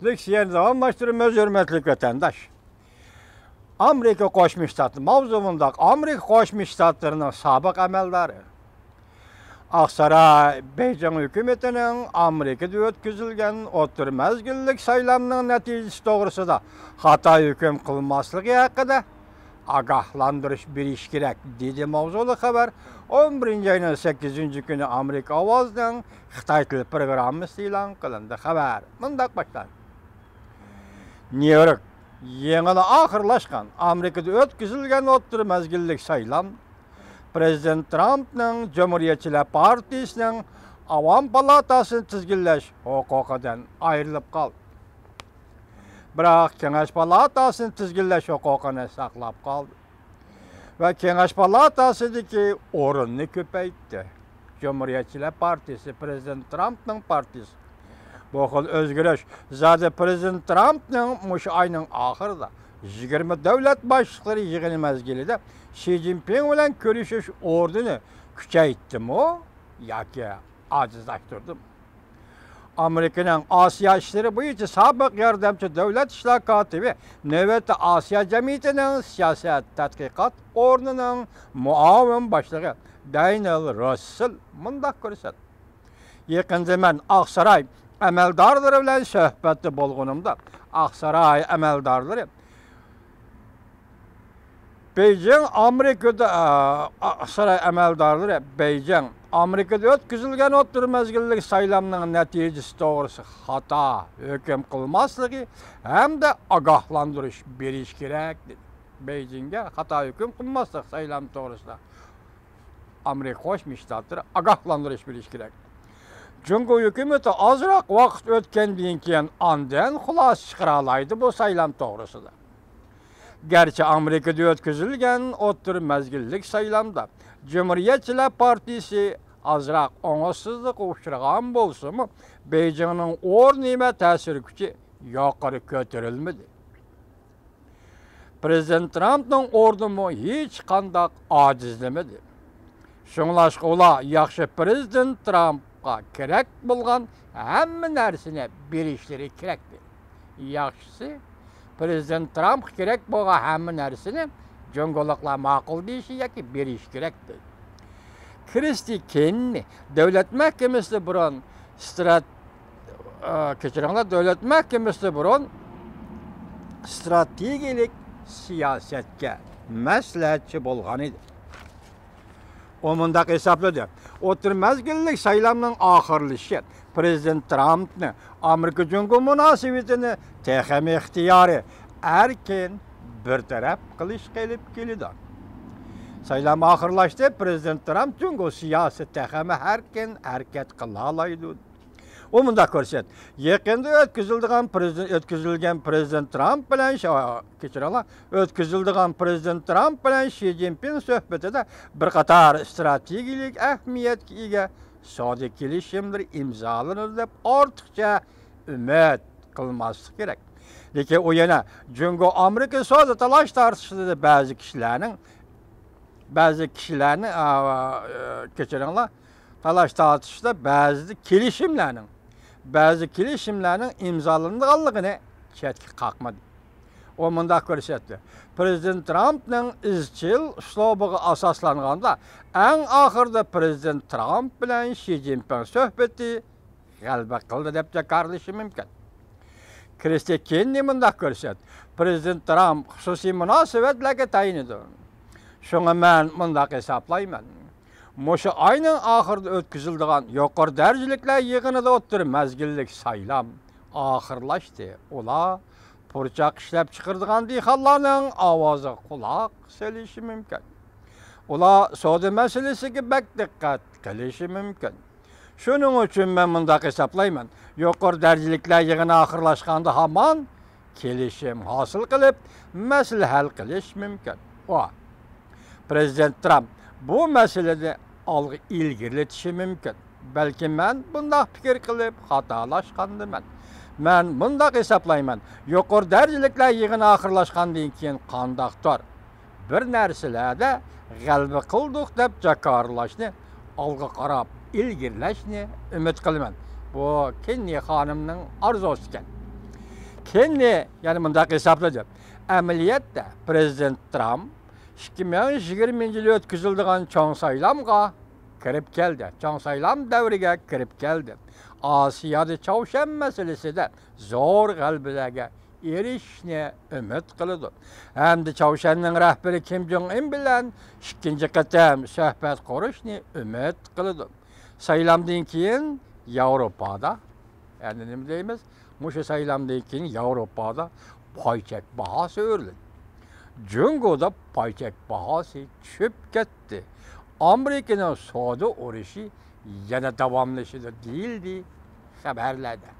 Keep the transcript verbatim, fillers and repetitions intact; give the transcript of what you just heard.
لېكسىيەنى داۋاملاشتۇرىمىز، ھۆرمەتلىك ۋەتەنداش. ئامېرىكا قوشما شتات، ماۋزۇ مۇنداق: ئامېرىكا قوشما شتاتلىرىنىڭ سابىق ئەمەلدارى، ئاقساراي بېيجىڭ ھۆكۈمىتىنىڭ ئامېرىكىدا ئۆتكۈزۈلگەن ئوتتۇرا مەزگىللىك سايلامنىڭ نەتىجىسى توغرىسىدا خاتا ھۆكۈم قىلماسلىقى ھەققىدە ئاگاھلاندۇرۇش بېرىش كېرەك، دېدى ماۋزۇلۇق خەۋەر. ئون بىرىنچى ئاينىڭ سەككىزىنچى كۈنى ئامېرىكا ئاۋازىنىڭ خىتاي تىل پروگراممىسىدا ئېلان قىلىندى. خەۋەر مۇنداق باشلاندى. نيۇ يورك، يېڭىلا ئاخىرلاشقان ئامېرىكىدا ئۆتكۈزۈلگەن ئوتتۇرا مەزگىللىك سايلام پرېزىدېنت ترامپنىڭ جۇمھۇرىيەتچىلەر پارتىيىسىنىڭ ئاۋام پالاتاسىنى تىزگىنلەش ھوقۇقىدىن ئايرىلىپ قالدى. بىراق كېڭەش پالاتاسىنى تىزگىنلەش ھوقۇقىنى ساقلاپ قالدى ۋە كېڭەش پالاتاسىدىكى ئورۇننى كۆپەيتتى. جۇمھۇرىيەتچىلەر پارتىيىسى، پرېزىدېنت ترامپنىڭ پارتىيىسى. بۇ خىل ئۆزگىرىش زادى پرېزىدېنت ترامپنىڭ مۇشۇ ئاينىڭ ئاخىرىدا يىگىرمە دۆلەت باشلىقلىرى يىغىنى مەزگىلىدە شى جىنپىڭ بىلەن كۆرۈشۈش ئورنىنى كۈچەيتتىمۇ ياكى ئاجىزلاشتۇردىمۇ؟ ئامېرىكىنىڭ ئاسىيا ئىشلىرى بويىچە سابىق ياردەمچى دۆلەت ئىشلار كاتىپى، نۆۋەتتە ئاسىيا جەمئىيىتىنىڭ سىياسەت تەتقىقات ئورنىنىڭ مۇئاۋىن باشلىقى دەنىيېل راسسېل مۇنداق كۆرسەتتى: يېقىندا مەن ئاقساراي ئەمەلدارلىرى بىلەن سۆھبەتتە بولغىنىمدا، ئاقساراي ئەمەلدارلىرى بېيجىڭ ئامېرىكىدا، ئا، ئا، ساراي ئەمەلدارلىرى بېيجىڭ ئامېرىكىدا ئۆتكۈزۈلگەن ئوتتۇرا مەزگىللىك سايلامنىڭ نەتىجىسى توغرىسىدا خاتا ھۆكۈم قىلماسلىقى ھەمدە ئاگاھلاندۇرۇش بېرىش كېرەك، دېدى. بېيجىڭگە خاتا ھۆكۈم قىلماسلىق سايلام توغرىسىدا ئامېرىكا قوشما شتاتلىرى ئاگاھلاندۇرۇش بېرىش كېرەك. جۇڭگو ھۆكۈمىتى ئازراق ۋاقىت ئۆتكەندىن كېيىن ئاندىن خۇلاسە چىقىرالايدۇ بۇ سايلام توغرىسىدا. گەرچە ئامېرىكىدا ئۆتكۈزۈلگەن ئوتتۇرا مەزگىللىك سايلامدا جۇمھۇرىيەتچىلەر پارتىيىسى ئازراق ئوڭۇشسىزلىققا ئۇچرىغان بولسىمۇ، بېيجىڭنىڭ ئورنى ۋە تەسىر كۈچى يۇقىرى كۆتۈرۈلمىدى. پرېزىدېنت ترامپنىڭ ئورنىمۇ ھېچقانداق ئاجىزلىمىدى. شۇڭلاشقا ئۇلار ياخشى پرېزىدېنت ترامپقا كېرەك بولغان ھەممە نەرسىنى بېرىشلىرى كېرەكتى. ياخشىسى، پرېزىدېنت ترامپقا كېرەك بولغان ھەممە نەرسىنى جۇڭگولۇقلار ماقۇل دېيىشى ياكى بېرىشى كېرەكتى. كرىستى كېننى دۆلەت مەھكىمىسىدە بۇرۇن سترات-، ئا، كەچۈرۈڭلار، دۆلەت مەھكىمىسىدە بۇرۇن ستراتېگىيەلىك سىياسەتكە مەسلىھەتچى بولغان ئىدى. ئۇ مۇنداق ھېسابلىدى: ئوتتۇرا مەزگىللىك سايلامنىڭ ئاخىرلىشىشى پرېزىدېنت ترامپنى ئامېرىكا جۇڭگو مۇناسىۋىتىنى تېخىمۇ ئىختىيارىي، ئەركىن، بىر تەرەپ قىلىشقا ئېلىپ كېلىدۇ. سايلام ئاخىرلاشتى، پرېزىدېنت ترامپ جۇڭگو سىياسىتى تېخىمۇ ئەركىن ھەرىكەت قىلالايدۇ. ئۇ مۇنداق كۆرسەتتى: يېقىندا ئۆتكۈزۈلىدىغان پرېزىدېنت، ئۆتكۈزۈلگەن پرېزىدېنت ترامپ بىلەن شا-، كەچۈرۈڭلار، ئۆتكۈزۈلىدىغان پرېزىدېنت ترامپ بىلەن شى جىنپىڭ سۆھبىتىدە بىر قاتار ئىستراتېگىيەلىك ئەھمىيەتكە ئىگە سودا كېلىشىملىرى ئىمزالىنىدۇ دەپ ئارتۇقچە ئۈمىد قىلماسلىق كېرەك. لېكىن ئۇ يەنە جۇڭگو ئامېرىكا سودا تالاش تارتىشىدا بەزى كىشىلەرنىڭ، بەزى كىشىلەرنى، ئا، ئا، كەچۈرۈڭلار، تالاش تارتىشىدا بەزى كېلىشىملەرنىڭ، بەزى كېلىشىملەرنىڭ ئىمزالىنىدىغانلىقىنى چەتكە قاقمىدى. ئۇ مۇنداق كۆرسەتتى: پرېزىدېنت ترامپنىڭ ئىزچىل ئۇسلۇبىغا ئاساسلانغاندا، ئەڭ ئاخىرىدا پرېزىدېنت ترامپ بىلەن شى جىنپىڭ سۆھبىتى غەلىبە قىلدى دەپ جاكارلىشى مۇمكىن. كرىستى كېننى مۇنداق كۆرسەتتى: پرېزىدېنت ترامپ خۇسۇسىي مۇناسىۋەتلەرگە تايىنىدۇ. شۇڭا مەن مۇنداق ھېسابلايمەن: مۇشۇ ئاينىڭ ئاخىرىدا ئۆتكۈزۈلىدىغان يۇقىرى دەرىجىلىكلەر يىغىنىدا ئوتتۇرا مەزگىللىك سايلام ئاخىرلاشتى. ئۇلار پۇرچاق ئىشلەپچىقىرىدىغان دېھقانلارنىڭ ئاۋازىغا قۇلاق سېلىشى مۇمكىن. ئۇلار سودا مەسىلىسىگە بەك دىققەت قىلىشى مۇمكىن. شۇنىڭ ئۈچۈن مەن مۇنداق ھېسابلايمەن: يۇقىرى دەرىجىلىكلەر يىغىنى ئاخىرلاشقاندا ھامان كېلىشىم ھاسىل قىلىپ، مەسىلە ھەل قىلىش مۇمكىن. ئۇ، پرېزىدېنت ترامپ بۇ مەسىلىنى ئالغا ئىلگىرىلىتىشى مۇمكىن. بەلكىم مەن بۇنداق پىكىر قىلىپ خاتالاشقاندىمەن. مەن مۇنداق ھېسابلايمەن: يۇقىرى دەرىجىلىكلەر يىغىنى ئاخىرلاشقاندىن كېيىن قانداقتۇر بىر نەرسىلەردە غەلىبە قىلدۇق دەپ جاكارلاشنى، ئالغا قاراپ ئىلگىرىلەشنى ئۈمىد قىلىمەن. بۇ كېننى خانىمنىڭ ئارزۇسى ئىكەن. كېننى يەنە مۇنداق ھېسابلىدى: ئەمەلىيەتتە پرېزىدېنت ترامپ ئىككى مىڭ يىگىرمىنچى يىلى ئۆتكۈزۈلىدىغان چوڭ سايلامغا كىرىپ كەلدى. چوڭ سايلام دەۋرىگە كىرىپ كەلدى. ئاسىيادا چاۋشيەن مەسىلىسىدە زور غەلىبىلەرگە ئېرىشىشنى ئۈمىد قىلىدۇ. ھەمدە چاۋشيەننىڭ رەھبىرى كىم جوڭ ئىن بىلەن ئىككىنچى قېتىم سۆھبەت قۇرۇشنى ئۈمىد قىلىدۇ. سايلامدىن كېيىن ياۋروپادا، يەنى نېمە دەيمىز؟ مۇشۇ سايلامدىن كېيىن ياۋروپادا پاي چەك باھاسى ئۆرلىدى. جۇڭگودا پاي چەك باھاسى چۈشۈپ كەتتى. ئامېرىكىنىڭ سودا ئۇرۇشى يەنە داۋاملىشىدۇ دېيىلدى خەۋەرلەردە.